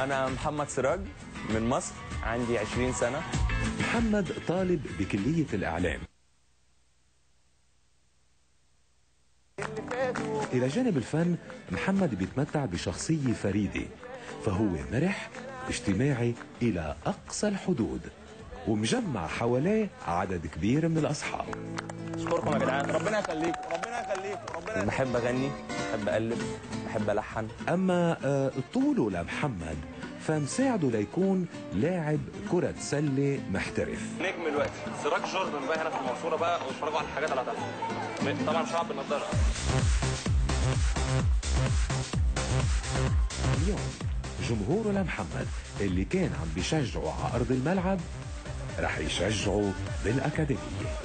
أنا محمد سراج من مصر، عندي 20 سنة. محمد طالب بكلية الإعلام. إلى جانب الفن، محمد بيتمتع بشخصية فريدة، فهو مرح اجتماعي إلى أقصى الحدود، ومجمع حواليه عدد كبير من الأصحاب. أشكركم يا جدعان، ربنا يخليكم ربنا يخليكم ربنا. بحب أغني، بحب ألف، بحب ألحن. أما طوله لمحمد فمساعده ليكون لاعب كرة سلة محترف. نجم الوقت سراج جوردن بقى هنا في المنصورة بقى، واتفرجوا على الحاجات اللي هتحصل. طبعا مش هلعب بالنضارة. اليوم جمهوره لمحمد اللي كان عم بيشجعه على أرض الملعب رح يشجعه بالأكاديمية.